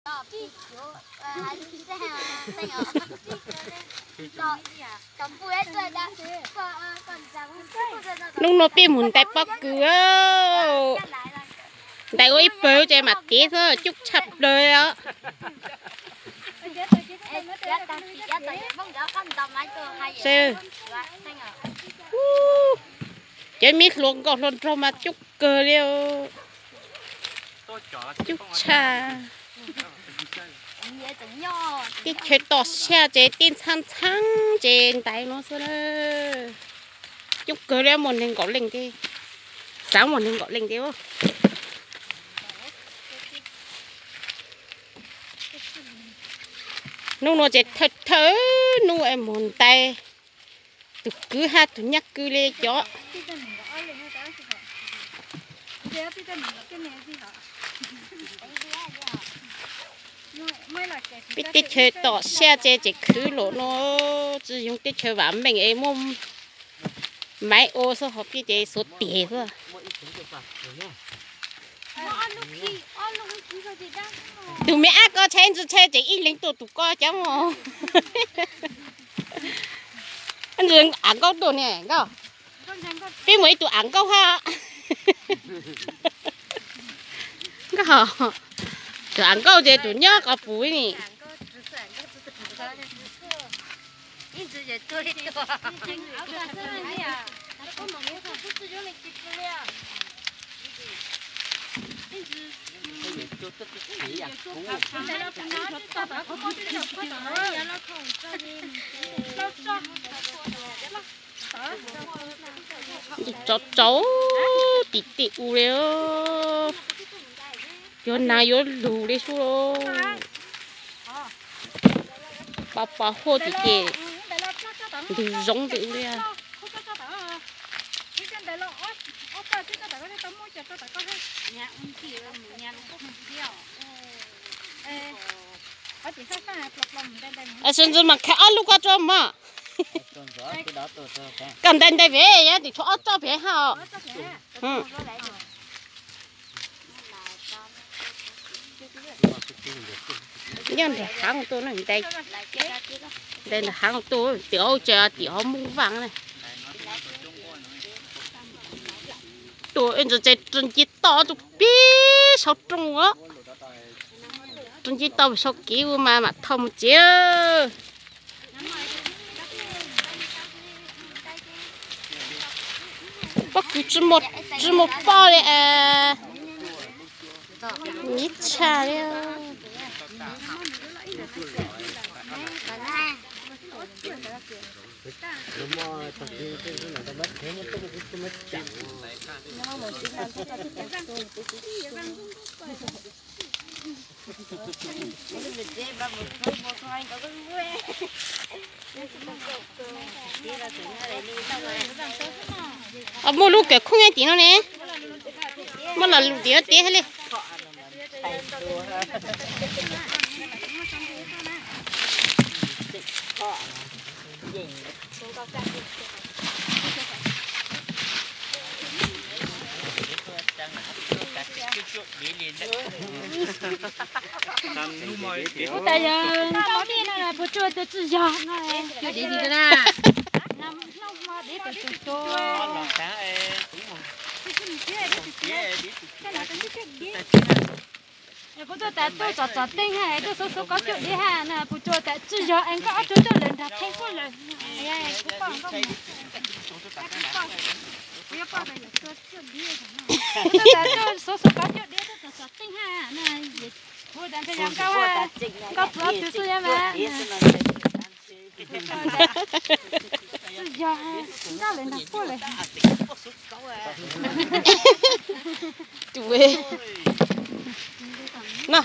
Hnub no peb mus ntais pob kws, ntais ua ib pawg ces mam tiav xwb, coob tshaj plaws os. Cov me hluas nkauj hluas nraug mas coob kawg li. Coob tshaj. Teb chaws tom siab ces tib ntxhab ntxhab ces ntais no xwb na. Coob kawg li, muaj nees nkaum leej thiab. Xav muaj nees nkaum leej thiab. Hnub no ces thawj thawj hnub es mus ntais tus kwv hab tus nyab kwv li cov. Peb teb chaws tom siab ces tseem khwv lawm no, tsis yoog teb chaws vam meej es muaj maiv ua xwb, ho peb ces xuav tiag xwb. Tus me ab ko tsheb ntsis tsheb ces ib leeg tuaj tus ko cov mos. Ntsis av nkauj tuaj ne nkauj. Peb muaj ib tug av nkauj hab. Nkauj, tus av nkauj ces tus nyob qhov puv ni. Tsau tsau tim tej u li, yuav nas yuav lug li sub los. Pos pos huaj tim ces ntug zoov ntws li. Sawv ntxov mas khaws ob lub koj tso mog. Koj ntais ntais pem, yog tim tshuav ob tsob pem hab os. Nyob nram hav tuaj na, ntais ntais nram hav tuaj, tim ub tsa tim hov Moob Vaaj na. Tuaj ntsis ces rau nce toj tuaj pib saum roob os. Rau nce toj saum kev ua mas mam thau mus tsev. Pob kws tsis muaj poj li, nib tshaj li. Muaj lub kawm khoob nyob tim no ne. Muab los lug tim no tiav thiaj li. Ua tas yog nkauj dej no puas tsuaj tus tsis yog no. Cua dev ntsis na. Kuv tuaj tas tuaj tsom tsom teeb ha, tuaj xuav xuav kov cuaj dib ha na, puas tsuaj tas tsis yog es nkauj ob tsuag tuaj lawm nrog theej puab lawm. Kuv tuaj tas tuaj xuav xuav kov cuaj dib tuaj tsom tsom teeb ha na, kuv tas ntshe yog nkauj, nkauj tsuav ob tug xwb yog mas. Tsis yog, nkauj lawm nrog puab lawm. Tus no.